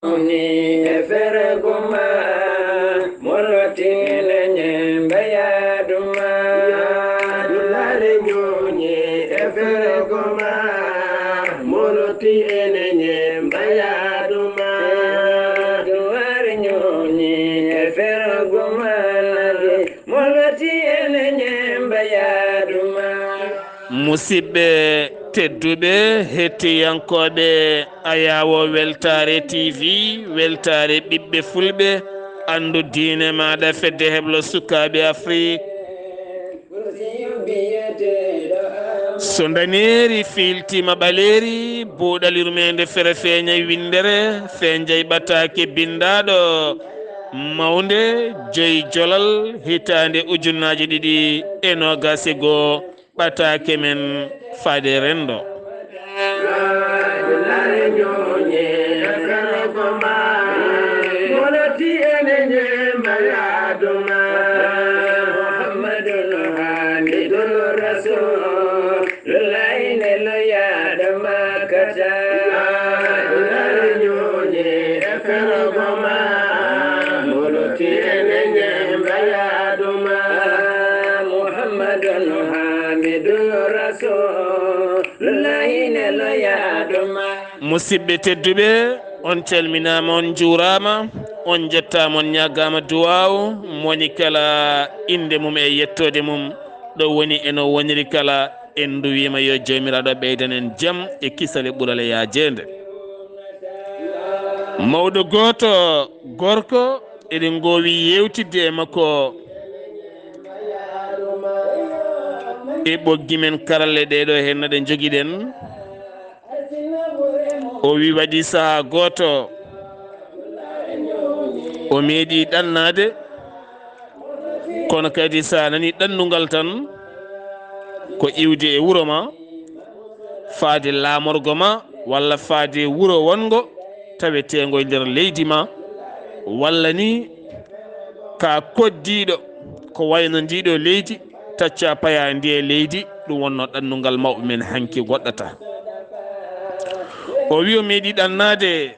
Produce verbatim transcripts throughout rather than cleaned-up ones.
Ñoñi e fergo ma, moloti ene ñemba yaadu ma. Yaadu lare ñoñi e fergo ma, moloti ene ñemba yaadu ma. Yaadu lare ñoñi e fergo ma, moloti ene ñemba yaadu ma. Musidɓe tedduɓe, hettiyankooɓe Ayaawo Weltaare T V, weltaare ɓiɓɓe fulɓe, anndu diine maaɗa, fedde heblo sukaaɓe Afrik. So ndaneeri fiiltiima ɓaleeri, buuɗal yurmeende fere feeñay winndere, feeñjay ɓataake binndaaɗo mawnde, joyi jolal, hitaande ujunnaaje ɗiɗi e noogaas e goo. Ɓataake men faade renndo. Muhammadun Hamidun Rasul, lullahi ne lo yaada makata. Ñoñi e fergo ma, moloti ene ñemba yaadu ma. Muhammadun Hamidun Rasul, lullahi ne lo yaadu ma. Musidɓe tedduɓe, on calminaama, on njuuraama, on njettaama, on ñaagaama duwaaw, moni kala innde mum e yettoode mum, ɗo woni e no woniri kala, en nduwiima yo Joomiraaɗo ɓeydan en jam e kisal e ɓural e yaajeende. Mawɗo gooto gorko, eɗen ngoowi yeewtidde e makko e ɓoggi men karalle ɗee ɗoo heen no ɗe njogiɗen. O wi waɗi sahaa gooto, o meeɗi ɗannaade, kono kadi so a nani ɗannungal tan, ko iwde e wuro ma, faade laamorgo ma, walla faade wuro wonngo taweteengo e nder leydi ma, walla ni ka koddiiɗo, ko wayno ndiɗo leydi, tacca paya ndi e leydi, ɗum wonno ɗannungal mawɓe men hanki goɗɗata. O wi o meeɗi ɗannaade,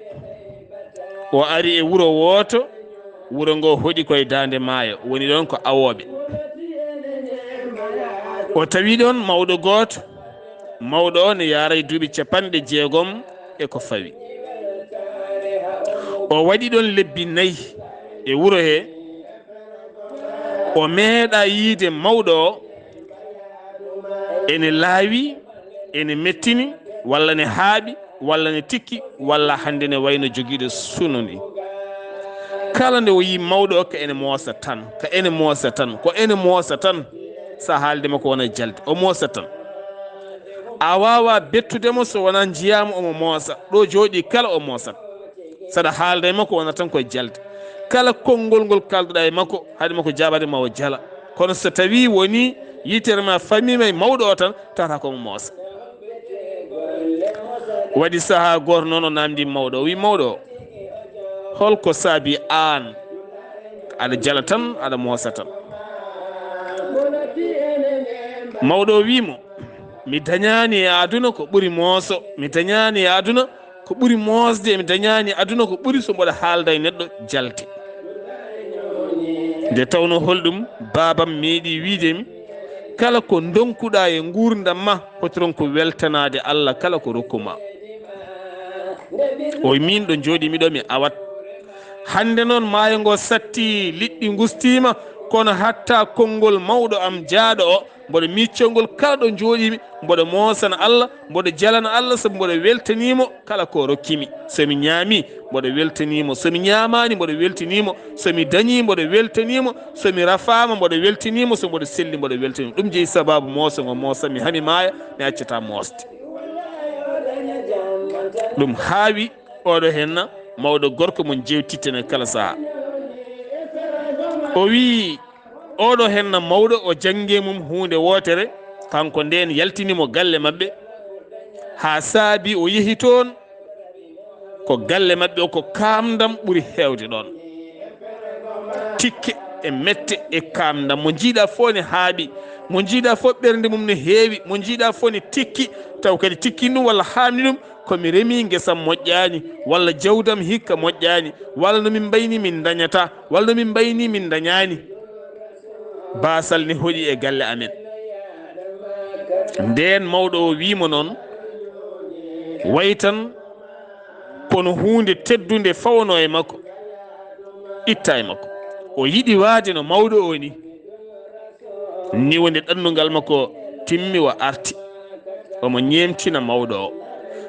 o ari e wuro wooto, wuro ngo hoɗi koye daande maayo, woni ɗon ko awooɓe. O tawi ɗon mawɗo gooto, mawɗo o ne yaaray duuɓi capanɗe jeegom e ko fawi. O waɗi ɗon lebbi nayi e wuro he, o meeɗa yiide mawɗo o ene laawi, ene mettini, walla ne haaɓi, walla ne tikki, walla hannde ne wayno jogiiɗo suno ni. Kala nde o yii mawɗo o, ka ene moosa tan, ka ene moosa tan, ko ene moosa tan. Sa haalde makko wona jalde, o moosa tan. A waawa bettude mo so wonaa njiyaama omo moosa. Ɗo jooɗi kala o moosat. Saɗa haalda e makko wona tan koye jalde. Kala konngol ngol kaalduɗa e makko, haade makko jaabaade ma o jala. Kono so tawi woni yitere ma famiima e mawɗo o tan, tawata ko omo moosa. Waɗi sahaa gooto noon o naamndi mawɗo o, wi mawɗo o, holko saabi aan aɗa jala tan, aɗa moosa tan? Mawɗo o wi mo, mi dañaani e aduna ko ɓuri mooso, mi dañaani e aduna ko ɓuri moosde, mi dañaani aduna ko ɓuri so mboɗo haalda e neɗɗo jalde. Nde tawno holɗum, baabam meeɗi wiide mi, kala ko ndonkuɗa e nguurndam ma, hotoron ko weltanaade Allah kala ko rokku ma. O min ɗo jooɗi miɗo mi awat. Hannde noon maayo ngo satti, liɗɗi ngustiima, kono hatta konngol mawɗo am jaaɗo o, mboɗo miccoo ngol kala ɗo njooɗiimi, mboɗo moosana Allah, mboɗo jalana Allah, sabu mboɗo weltanii mo kala ko o rokki mi. So mi ñaami, mboɗo weltanii mo. So mi ñaamaani, mboɗo weltanii mo. So mi dañii, mboɗo weltanii mo. So mi rafaama, mboɗo weltanii mo. So mboɗo selli, mboɗo weltanii mo. Ɗum jeyi sabaabu mooso ngo moosa mi, haa mi maaya, mi accataa moosde. Ɗum haawi oɗo henna mawɗo gorko mo jeewtitten e kala sahaa. O wii, oɗo henna mawɗo, o jannge mum huunde wootere, kanko ndeen yaltini mo galle maɓɓe, haa saabi o yehi toon, ko galle maɓɓe o, ko kaamndam ɓuri heewde ɗoon. Tikke e mette e kaamndam. Mo njiiɗa fof ne haaɓi, mo njiiɗa fof ɓernde mum ne heewi, mo njiiɗa fof ne tikki, taw kadi tikkini ɗum walla haamni ɗum, ko mi remi ngesam moƴƴaani, walla jawdam hikka moƴƴaani, walla no min mbayni min ndañata, walla no min mbayni min ndañaani. Baasal ne hoɗi e galle amen. Ndeen mawɗo o wi'i mo noon, wayi tan kono huunde teddunde fawanoo e makko, itta e makko. O yiɗi waade no mawɗo o ni. Ni woni ɗannungal makko timmi, o arti. Omo ñeemtina mawɗo o.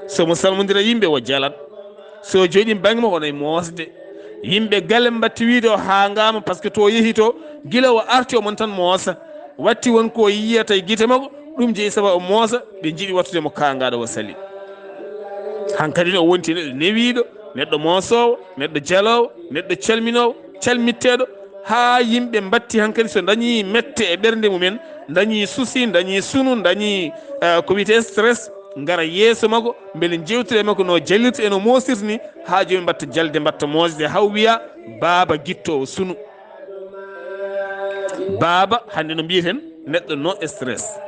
So mo salmondira yimɓe, o jalat. So jooɗii bannge makko, omo moosde. Yimɓe galle mbatti wiide o haangaama, par ce que to o yehi to, gila o arti, omo tan moosa. Watti won ko o yiyata e gite makko, ɗum jeyi sabu o moosa, ɓe njiɗi wattude mo kaangaaɗo o sali. Hankadi o wonti neɗɗo newiiɗo, neɗɗo moosoowo, neɗɗo jaloowo, neɗɗo calminoowo, calmitteeɗo, haa yimɓe mbatti hankadi so ndañii mette e ɓernde mumen, ndañii souci, ndañii sunu, ndañii, eh, ko wiyetee stress, ngara yeeso makko, mbele njeewtira e makko no jalirta e no moosirta ni, haa jooni mbatta jalde, mbatta moosde, haa o wiya, "Baaba gittoowo sunu." Baaba, hannde no mbiyeten, neɗɗo no stress.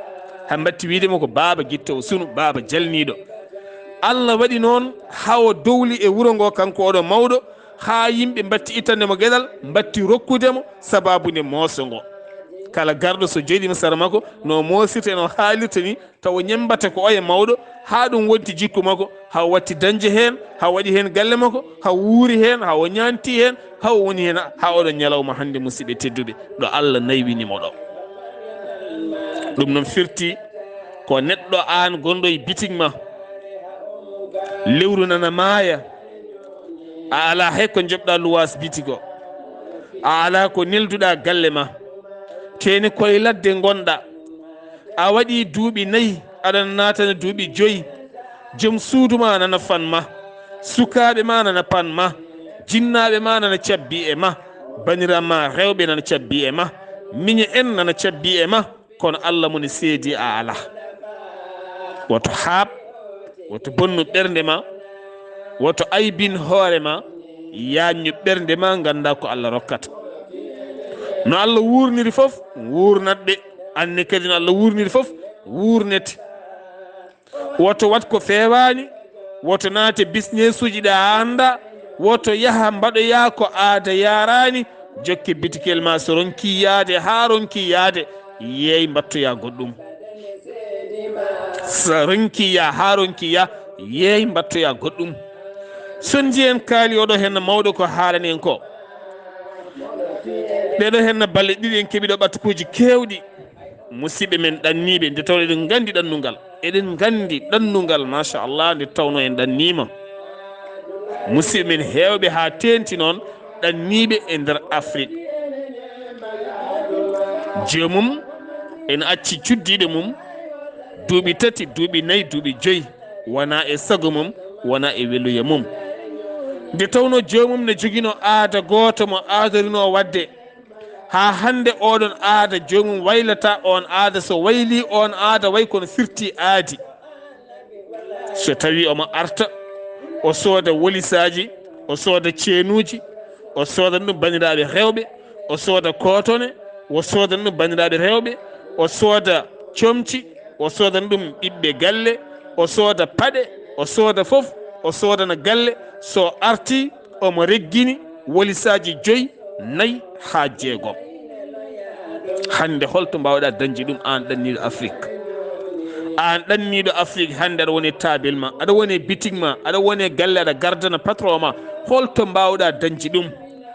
Haa mbatti wiide mo ko baaba gittoowo sunu, baaba jalniiɗo. Allah waɗi noon haa o dowli e wuro ngo, kanko oɗo mawɗo, haa yimɓe mbatti ittande mo geɗal, mbatti rokkude mo sababu nde mooso ngo. Kala garɗo so jooɗiima sara makko, no moosirta e no haalirta ni, tawa ñemmbata ko oya mawɗo, haa ɗum wonti jikku makko, haa o watti dañde heen, haa o waɗi heen galle makko, haa o wuuri heen, haa o ñaanti heen, haa o woni heen, haa oɗo ñalawma hannde, musidɓe tedduɓe, ɗo Allah naywini mo ɗo. Ɗum noon firti ko neɗɗo aan gonɗo e bitik ma, lewru nana maaya, a alaa hay ko njoɓɗaa luwaas bitik o, a alaa ko nelduɗaa galle ma, teeni koye ladde ngonɗaa, a waɗii duuɓi nayi, aɗa naatana duuɓi joyi, joom suudu ma nana fan ma, sukaaɓe ma nana pan ma, jinnaaɓe ma nana cabbi e ma, baniraaɓe ma rewɓe nana cabbi e ma, miñe en nana cabbi e ma, kono Allah mo ne seedi a alaa. Woto haaɓ, woto bonnu ɓernde ma, woto aybin hoore ma, yaaññu ɓernde ma, ngannda ko Allah rokkata. No Allah wuurniri fof, wuurnat ɓe. Anne kadi no Allah wuurniri fof, wuurnete. Woto wat ko feewaani, woto naate bisneesuuji ɗi a anndaa, woto yaha mbaɗoyaa ko aada yaaraani, jokke bitikel ma so ronki yahde haa ronki yahde, yeey mbattoyaa goɗɗum. So ronki yah haa ronki yah, yeey mbattoyaa goɗɗum. So njiyen kaali oɗo heen mawɗo ko haalani en ko. Ɗeɗo heen balɗe ɗiɗi en keɓi ɗo ɓatukuuji keewɗi. Musidɓe men ɗanniiɓe, nde tawnoo eɗen nganndi ɗannungal. Eɗen nganndi ɗannungal, machallah, nde tawnoo en ɗanniima. Musidɓe men heewɓe haa teeŋti noon ɗanniiɓe e nder Afrik. Joomum ene acci cuddiiɗo mum, duuɓi tati, duuɓi nayi, duuɓi joyi, wonaa e sago mum, wonaa e weluya mum. Nde tawnoo joomum ne joginoo aada gooto mo aadarinoo waɗde, haa hannde oɗon aada joomum waylata oon aada, so waylii oon aada way kono firti aadi. So tawii omo arta, o sooda wolisaaji, o sooda ceenuuji, o soodana ɗum banndiraaɓe rewɓe, o sooda kootone, o soodana ɗum banndiraaɓe rewɓe, o sooda comci, o soodana ɗum ɓiɓɓe galle, o sooda paɗe, o sooda fof, o soodana galle. So artii, omo reggini wolisaaji joyi, nayi haa jeegom. Hannde holto mbaawɗaa dañde ɗum, aan ɗanniiɗo Afrik? Aan ɗanniiɗo Afrik, hannde aɗa woni e taabel ma, aɗa woni e bitik ma, aɗa woni e galle, aɗa gardana patron ma. Holto mbaawɗaa dañde ɗum?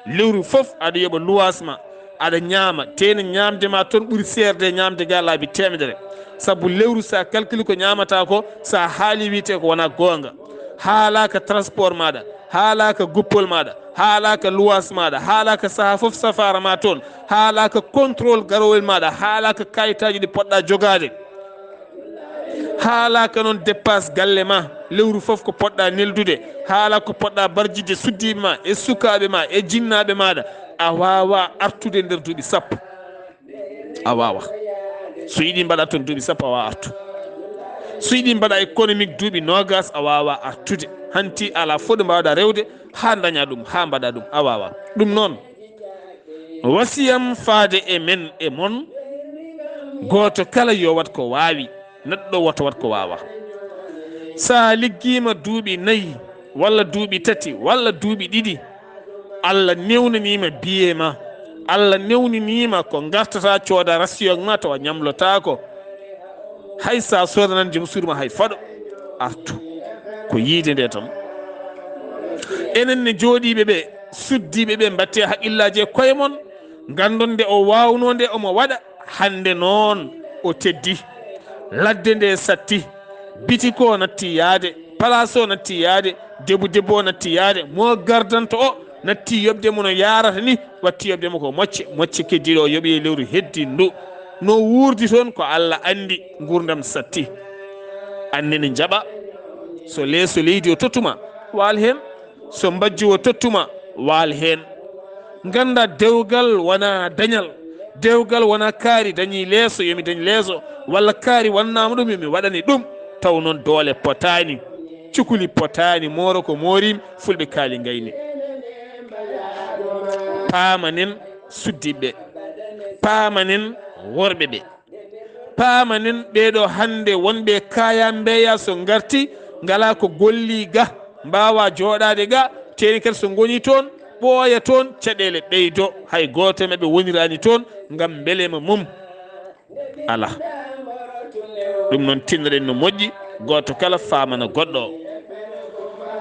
Lewru fof aɗa yoɓa luwaas ma, aɗa ñaama, teena ñaamde ma toon ɓuri seerde e ñaamde ga laabi teemedere. Sabu lewru, so a calcule ko ñaamataa ko, so a haalii, wiyetee ko wonaa goonga. Haalaaka transport maaɗa, haalaaka guppol maaɗa, haalaaka luwaas maaɗa, haalaaka sahaa fof safaara ma toon, haalaaka contrôle garowel maaɗa, haalaaka kayitaaji ɗi poɗɗaa jogaade, haalaaka noon dépense galle ma, lewru fof ko poɗɗaa neldude, haalaaka ko poɗɗaa barjidde suddiiɓe ma, e sukaaɓe ma, e jinnaaɓe maaɗa. A waawaa artude nder duuɓi sappo. A waawaa. So yiɗi mbaɗa toon duuɓi sappo, a waawaa artu. So yiɗi mbaɗa économique duuɓi noogaas, a waawaa artude. Hanti alaa fof ɗo mbaawɗaa rewde haa ndañaa ɗum, haa mbaɗaa ɗum, a waawaa. Ɗum noon, wasiyam faade e men e mon, gooto kala yo waɗ ko waawi, neɗɗo woto waɗ ko waawaa. So a liggiima duuɓi nayi, walla duuɓi tati, walla duuɓi ɗiɗi, Allah newnaniima biyee ma, Allah newnaniima ko ngartata cooda rasiyoŋ ma tawa ñamlotaako. Hay so a soodanani joom suudu ma hay faɗo, artu. Ko yiide nde tan. Enen ne jooɗiiɓe ɓe, suddiiɓe ɓe, mbatte haqqillaaji e koye mon. Nganndon nde o waawnoo nde omo waɗa, hannde noon o teddi. Ladde nde satti. Bitik o natti yaade, palaas o natti yaade, debu debbo o natti yaade, mo gardanto o natti yoɓde mo no yaarata ni, watti yoɓde mo ko mocce, mocce keddiiɗo o yoɓi e lewru heddindu. No wuurdi toon ko Allah anndi, nguurndam satti. Anne ne njaɓa, so leeso leydi o tottuma, waal heen. So mbajju o tottuma, waal heen. Ngannda dewgal wona dañal. Dewgal wona kaari dañi leeso, yo mi dañ leeso, walla kaari wannaama ɗum, yo mi waɗane ɗum. Taw noon doole potaani, cukuli potaani, mooro ko mooriim, fulɓe kaali ngayni. Paamanen suddiiɓe, paamanen worɓe ɓe. Paamanen ɓeeɗo hannde wonɓe kaya mbeya so ngarti, ngala ko golli ga, mbaawa jooɗaade ga, teeni kadi so ngoni toon, ɓooya toon, caɗeele ɓeydo, hay gooto e maɓɓe woniraani toon ngam mbelema mum. Alaa. Ɗum noon, tinnoɗen no moƴƴi, gooto kala faamana goɗɗo o.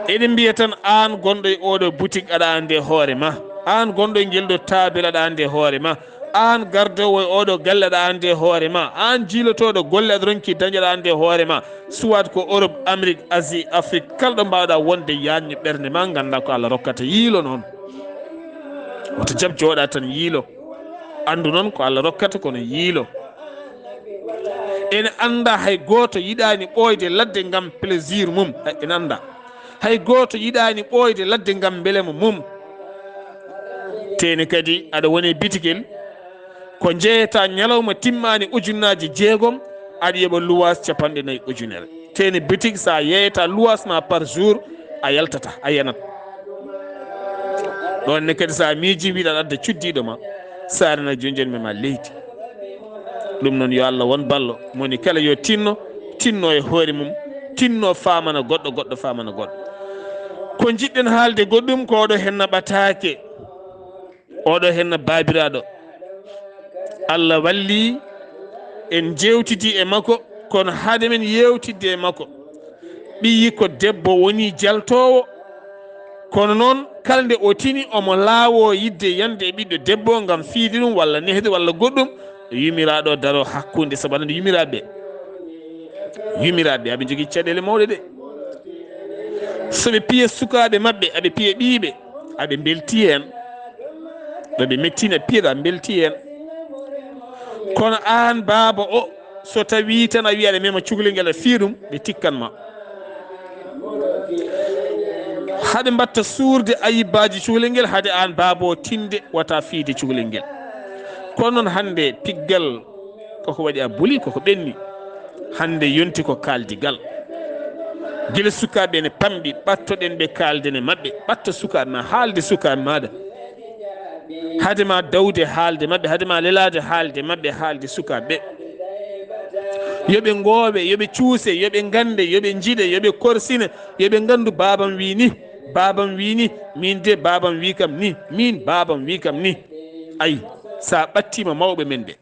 Eɗen mbiya tan, aan gonɗo e ooɗo butik, aɗa anndi e hoore ma. Aan gonɗo e ngel ɗo taabel, aɗa anndi e hoore ma. Aan gardoowo e ooɗo galle, aɗa anndi e hoore ma. Aan jiilotooɗo golle, aɗa ronki dañde, aɗa anndi e hoore ma. Soit ko Europe, Amérique, Asie, Afrique, kala ɗo mbaawɗa wonde, yaajnu ɓernde ma, ngannda ko Allah rokkata yiilo noon. Woto jaɓ jooɗa tan yiilo. Anndu noon ko Allah rokkata, kono yiilo. Ene annda hay gooto yiɗaani ɓooyde ladde ngam plaisir mum. Ene annda. Hay gooto yiɗaani ɓooyde ladde ngam mbelema mum. Teeni kadi aɗa woni e bitigel, ko njeeyata ñalawma timmaani ujunnaaji jeegom, aɗa yoɓa luwaas capanɗe nayi ujunere. Teeni bitig, so a yeeyata luwaas ma par jour, a yaltata, a yanat. Ɗoon ne kadi, so a miiji, mbiɗa adda cuddiiɗo ma, so a rena jonjon mi ma leydi. Ɗum noon, yo Allah won ballo, moni kala yo tinno, tinno e hoore mum, tinno faamana goɗɗo, goɗɗo faamana goɗɗo. Ko njiɗɗen haalde goɗɗum, ko oɗo henna ɓataake, oɗo henna baabiraaɗo. Allah walli en jeewtidi e makko, kono hade men yeewtidde e makko, ɓiyi ko debbo woni jaltoowo, kono noon kala nde o tini omo laawo yidde yande e ɓiɗɗo debbo ngam fiide ɗum walla nehde walla goɗɗum, yumiraaɗo daro hakkunde, sabu aɗa anndi yumiraaɓe, yumiraaɓe aɓe njogii caɗeele mawɗe de. So ɓe piya sukaaɓe maɓɓe, aɓe piya ɓiyiɓe, aɓe mbelti heen. Ɗo ɓe mettina piyeɗa mbelti heen. Kono aan baaba o, so tawi tan a wiya aɗa mema cukalel ngel, a fii ɗum, ɓe tikkan ma. Haɓe mbatta suurde ayibbaaji cukalel ngel, hade aan baaba o tinde wata fiide cukalel ngel. Kono noon hannde piggal koko waɗi a buli, koko ɓenni. Hannde yonti ko kaaldigal. Gila sukaaɓe ene pamɗi, ɓattoɗen ɓe, kaalden e maɓɓe. Ɓatta sukaaɓe ma, haalde sukaaɓe maaɗa. Hade ma dawde haalde maɓɓe, hade ma lelaade haalde maɓɓe, haalde sukaaɓe ɓe. Yo ɓe ngoowe, yo ɓe cuuse, yo ɓe ngannde, yo ɓe njiɗe, yo ɓe korsine, yo ɓe nganndu baabam wii ni, baabam wii ni, miin de baabam wii kam ni, miin baabam wii kam ni. Ayi, so a ɓattiima mawɓe men ɓe,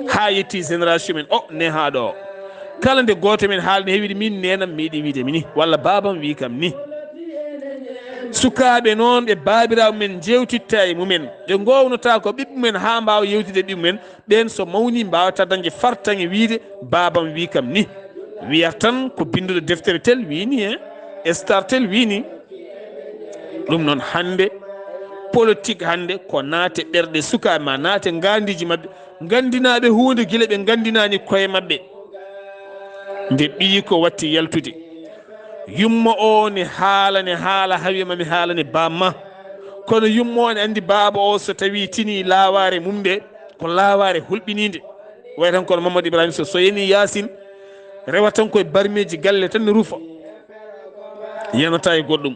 haa yetti génération men o, nehaaɗo o, kala nde gooto men haalni heewide, miin neenam meeɗi wiide mi ni, walla baabam wii kam ni. Sukaaɓe noon ɓe baabiraaɓe mumen njeewtitta e mumen, ɓe ngoownotaako ɓiɓɓe mumen haa mbaawa yeewtide e ɓiɓɓe mumen, ɓeen so mawni mbaawata dañde fartaŋŋe wiide baabam wii kam ni. Wiyata tan ko binnduɗo deftere tel wii ni, e star tel wii ni. Ɗum noon hannde, politique hannde ko naate ɓerɗe sukaaɓe ma, naate ngaandiiji maɓɓe, nganndinaaɓe huunde gila ɓe nganndinaani koye maɓɓe. Nde ɓiyi ko watti yaltude, yumma o ne haala, ne haala, haa wiya ma mi haalane baamma. Kono yumma o ne anndi baaba o so tawi tini laawaare mum nde, ko laawaare hulɓiniinde. Wayi tan kono Mamadou Ibrahima Sow, so yani Yaasin, rewa tan koye barmeeji galle tan ne rufa. Yanata e goɗɗum.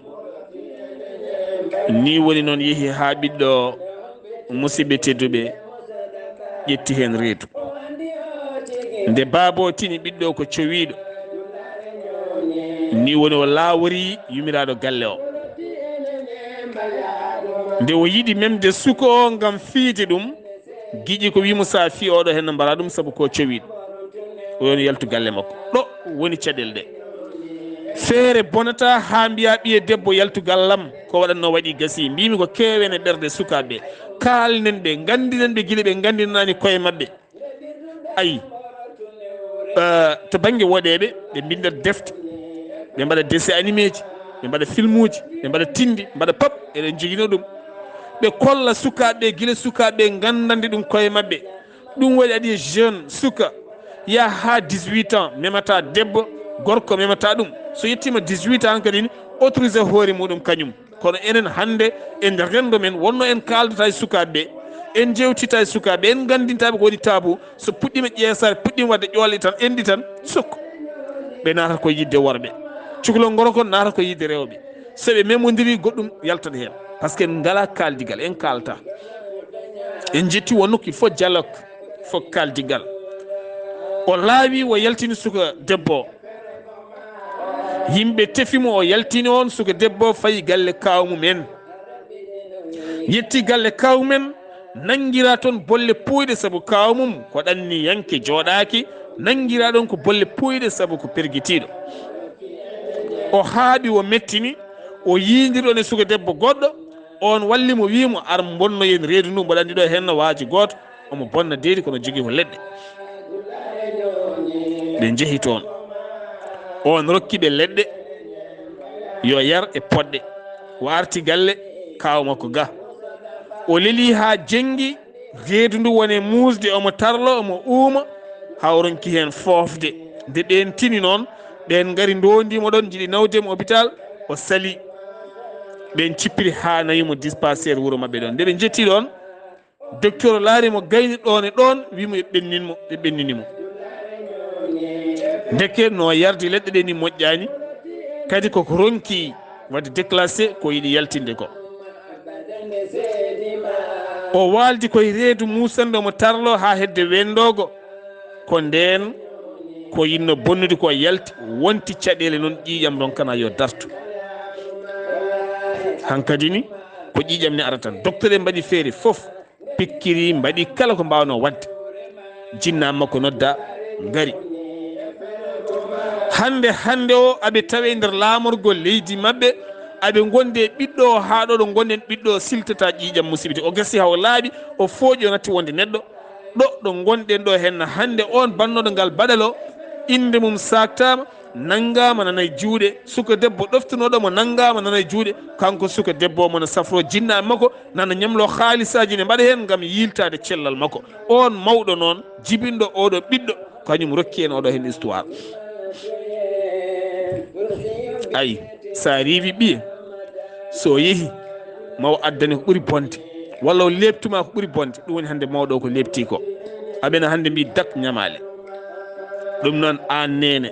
Ni woni noon yehi haa ɓiɗɗo, musidɓe tedduɓe, ƴetti heen reedu. Nde baaba o tini, ɓiɗɗo ko cowiiɗo. Ni woni o laawori yumiraaɗo galle o. Nde o yiɗi memde suka o ngam fiyde ɗum, giƴi ko wi'imo sa fii oɗo hen no mbara ɗum sabu ko cowiɗo. O woni yaltu galle makko. Ɗo woni caɗeele ɗe. Feere bonata haa mbiya ɓiye debbo yaltu gallam, ko waɗatno waɗi gasi. Mbimi ko keewen e ɓerɗe sukaaɓe. Kaalnen ɓe, nganndinen ɓe gila ɓe nganndinani koye maɓɓe. Ayi, eh, to bannge woɗeeɓe, ɓe mbinndat defte, ɓe mbaɗa dessin animé ji, ɓe mbaɗa film uji, ɓe mbaɗa tindi, mbaɗa pap, eɗen njogino ɗum. Ɓe kolla sukaaɓe, gila sukaaɓe nganndande ɗum koye maɓɓe. Ɗum waɗi adi jeune, suka, yaha haa dix-huit ans, memata debbo, gorko memata ɗum. So yettima dix-huit ans kadi, autorisé hoore muɗum kañum. Kono enen hannde e nder renndo men, wonno en kaaldata e sukaaɓe ɓe, en jewtita e sukaaɓe ɓe, en nganndinta ɓe ko woni taabu. So puɗɗiima ƴeesaade, puɗɗiima waɗde ƴoole tan, enɗi tan, sukko. Ɓe naatata ko yiɗde worɓe. Cukalel gorko naatata ko yiɗde rewɓe. So ɓe memondiri, goɗɗum yaltat heen. Par ce que en ngalaa kaaldigal, en kaalta. En njetti wonno il faut dialogue, faut kaaldigal. O laawi, o yaltini suka debbo o. Yimɓe tefi mo, o yaltini on suka debbo, fayi galle kaaw mum en. Yetti galle kaaw mum en, nanngira toon bolle puuyɗe sabu kaaw mum ko ɗanniyanke, jooɗaaki, nanngira ɗoon ko bolle puuyɗe sabu ko pergitiiɗo. O haaɓi, o mettini, o yiindiri ɗoon e suka debbo goɗɗo, on walli mo, wii mo, "Ar mbonnoyen reedu ndu, mboɗo anndi ɗo heen no waaji gooto." Omo bonna deedi kono jogii ko leɗɗe. Ɓe njehi toon. On rokki ɓe leɗɗe yo yar e poɗɗe. O arti galle kaaw makko ga. O leli haa jenngi, reedu ndu woni muusde, omo tarlo, omo uuma, haa o ronki heen foofde. Nde ɓeen tini noon, ɓeen ngari ndoondi mo ɗoon, njiɗi nawde mo hôpital, o sali. Ɓeen cippiri haa nawi mo dispensaire wuro maɓɓe ɗoon. Nde ɓe njetti ɗoon, docteur o laari mo gayni ɗoon e ɗoon, wii mo ɓe ɓennin mo, ɓe ɓennini mo. Ndeke no yardi leɗɗe ɗe ni moƴƴaani, kadi koko ronki waɗde déclassé ko yiɗi yaltinde ko. O waaldi koye reedu muusanɗo mo tarlo haa hedde wenndoogo. Ko ndeen ko yinno bonnude ko yalti, wonti caɗeele noon ƴiiƴam ronkana yo dartu. Hankadi ni ko ƴiiƴam ne ara tan. Docteur en mbaɗi feere fof, pikkiri, mbaɗi kala ko mbaawno waɗde. Jinnaa makko nodda, ngari. Hannde, hannde o aɓe tawe nder laamorgol leydi maɓɓe, aɓe ngondi e ɓiɗɗo o haa ɗo ɗo ngonɗen ɓiɗɗo o siltata ƴiiƴam musiɓe. O gasi haa o laaɓi, o fooƴi, o natti wonde neɗɗo. Ɗo ɗo ngonɗen ɗo henna hannde on bannooɗo ngal baɗal o, innde mum saaktaama, nanngaama nana e juuɗe. Suka debbo ɗoftunooɗo mo nanngaama nana e juuɗe. Kanko suka debbo o mo no safroo jinnaaɓe makko, nana ñamloo haalisaaji ne mbaɗa heen ngam yiiltaade cellal makko. On mawɗo noon, jibinɗo oɗo ɓiɗɗo, kañum rokki en oɗo heen histoire. Ayi, so a riiwi ɓiye, so o yehi, ma o addane ko ɓuri bonde, walla o leeptuma ko ɓuri bonde. Ɗum woni hannde mawɗo o ko leepti ko. Aɓena hannde mbi dak ñamaale. Ɗum noon, aan neene,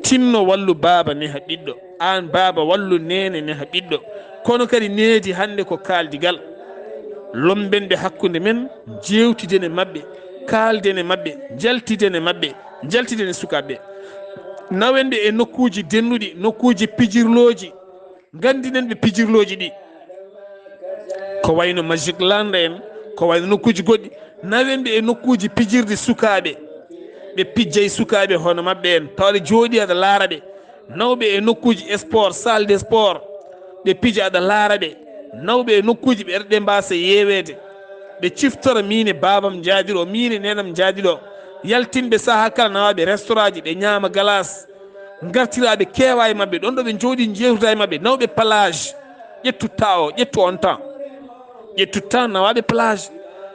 tinno wallu baaba neha ɓiɗɗo, aan baaba wallu neene neha ɓiɗɗo. Kono kadi needi hannde ko kaaldigal. Lomben ɓe hakkunde men, jeewtiden e maɓɓe, kaalden e maɓɓe, njaltiden e maɓɓe, njaltiden e sukaaɓe ɓe. Nawen ɓe e nokkuuji dennuɗi, nokkuuji pijirlooji, nganndinen ɓe pijirlooji ɗi. Ko wayno Magic Land en, ko wayno nokkuuji goɗɗi, nawen ɓe e nokkuuji pijirde sukaaɓe. Ɓe pijjay sukaaɓe hono maɓɓe en, tawa aɗa jooɗi aɗa laara ɓe. Nawɓe e nokkuuji sport, salle de sport, ɓe pija aɗa laara ɓe. Nawɓe e nokkuuji ɓe ɓerɗe mbaasa yeeweede. Ɓe ciftora miin e baabam njaadiɗo, miin e neenam njaadiɗo. Yaltinɓe sahaa kala nawaaɓe restaurant ji, ɓe ñaama glace. Ngartiraaɓe keewa e maɓɓe, ɗoon ɗo ɓe njooɗi njeewtida e maɓɓe. Nawɓe plage, ƴettu temps o, ƴettu on temps. Ƴettu temps nawaaɓe plage.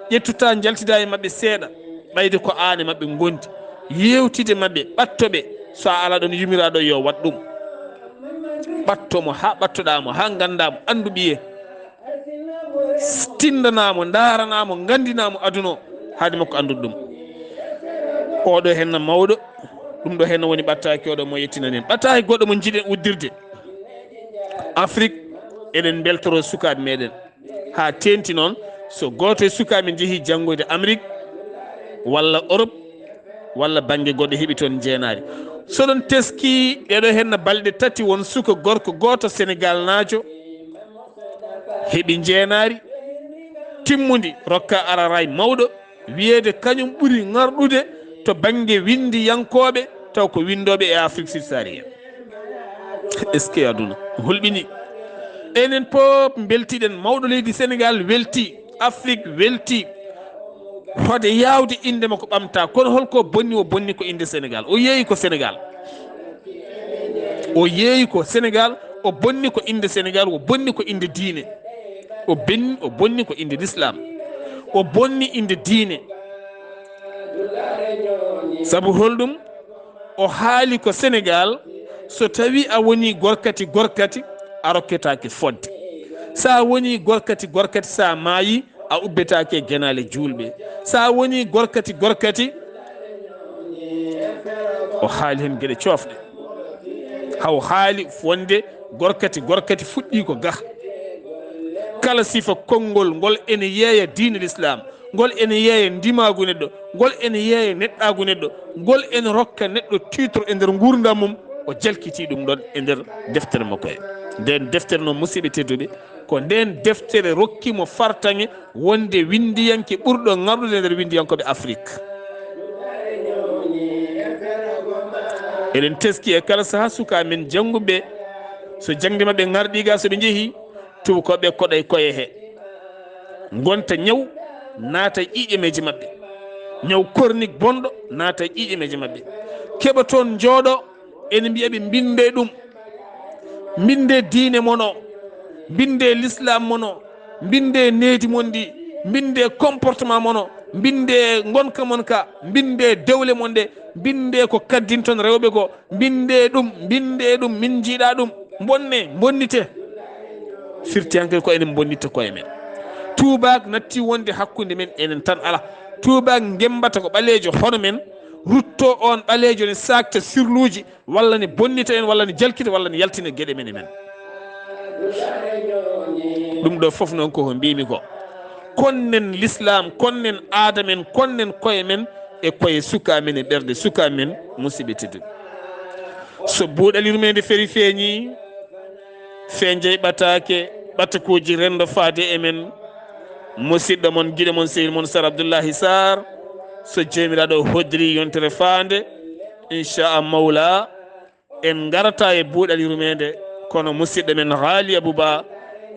Ƴettu temps njaltida e maɓɓe seeɗa. Ɓayde ko aan e maɓɓe ngondi. Yeewtide maɓɓe, ɓatto ɓe. So a alaa ɗoon yumiraaɗo yo waɗ ɗum. Ɓatto mo haa ɓattoɗaa mo, haa nganndaa mo, anndu ɓiye. Tinndana mo, ndaarana mo, nganndina mo aduna o, haade makko anndude ɗum. Oɗo henna mawɗo, ɗum ɗo henna woni ɓattaaki oɗo mo yettinani en. Ɓattaaki goɗɗo mo njiɗen uddirde. Afrik, eɗen mbeltoro sukaaɓe meɗen. Haa teenti noon, so gooto e sukaaɓe men jehi janngoyde Amrik, walla Europe, walla bannge goɗɗo heɓi toon njeenaari. So ɗon teski ɗeɗo henna balɗe tati, won suka gorko gooto Senegaalnaajo heɓi njeenaari timmundi, rokka araray mawɗo, wiyeede kañum ɓuri ŋarɗude to bannge winndiyankooɓe, taw ko winndooɓe e Afrique subsaharienne. Est-ce que aduna hulɓini? Enen pop mbeltiɗen, mawɗo leydi Senegaal welti, Afrique welti. Hoɗe yaawde innde makko ɓamta, kono holko bonni? O bonni ko innde Senegaal. O yeeyi ko Senegaal. O yeeyi ko Senegaal, o bonni ko innde Senegaal, o bonni ko innde diine. O ben-, o bonni ko innde Lislaam. O bonni innde diine. Sabu holɗum? O haali ko Senegaal, so tawi a woni gorkati gorkati, a rokketaake fodde. Sa woni gorkati gorkati, sa maayi, a ubbetaake e genaale juulɓe. Sa woni gorkati gorkati, o haali hen geɗe coofɗe. Haw haali wonde gorkati gorkati fuɗɗi ko ga. Kala sifa konngol ngol ene yeeya diine Lislaam, ngol ene yeeya ndimaagu neɗɗo, ngol ene yeeya neɗɗaagu neɗɗo, ngol ene rokka neɗɗo titre e nder nguurndam mum, o jalkiti ɗum ɗon e nder deftere makko he. Nden deftere noon, musidɓe tedduɓe, ko nden deftere rokki mo fartaŋŋe wonde winndiyanke ɓurɗo ŋarɗude nder winndiyankooɓe Afrik. Eɗen teski e kala saha suka men jannguɓe, so jaŋde maɓɓe ŋarɗi ga, so ɓe njehi, tuubakooɓe koɗa e koye he. Ngonta ñaw naata e ƴiiƴe meeje maɓɓe. Ñaw kornik bonɗo naata e ƴiiƴe meeje maɓɓe. Keɓa toon njooɗo, ene mbiya ɓe mbinde ɗum. Mbinde diine mon o, mbinde Lislaam mon o, mbinde needi mon ndi, mbinde comportement mon o, mbinde ngonka mon ka, mbinde dewle mon ɗe, mbinde ko kaddinton rewɓe ko, mbinde ɗum, mbinde ɗum, min njiɗa ɗum. Mbonne, mbonnite. Firti hankkadi ko enen mbonnitta koye men. Tuubaak natti wonde hakkunde men enen tan, ala. Tuubaak ngembata ko ɓaleejo hono men, rutto on ɓaleejo ne saakta sirluuji, walla ne bonnita en, walla ne jalkita, walla ne yaltina geɗe men e men. Ɗum ɗo fof noon ko ko mbimi ko. Konnen Lislaam, konnen aada men, konnen koye men e koye suka men e ɓerɗe suka men, musidɓe tedduɓe. So buuɗal yurmeende feri feeñi, fee jeyɓataake, ɓatakuuji renndo faade e men. Musidɗo mon, giɗo mon, sehil mon, Sar Abdullahi Sar, so Joomiraaɗo hoddiri yontere faande, inchaa Mawla, en ngarata e buuɗal yurmeende, kono musidɗo men Haali Abu Ba,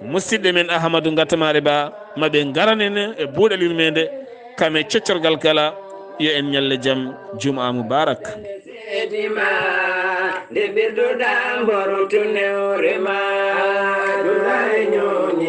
musidɗo men Ahamadu Ngatamaare Ba, ma ɓe ngaranen e buuɗal yurmeende, kam e coccorgal kala, yo en ñalle jam, Jumaa Mubarak. Seedi ma, nde ɓirduɗa mboro tunewre ma, ɗum lare ñooni.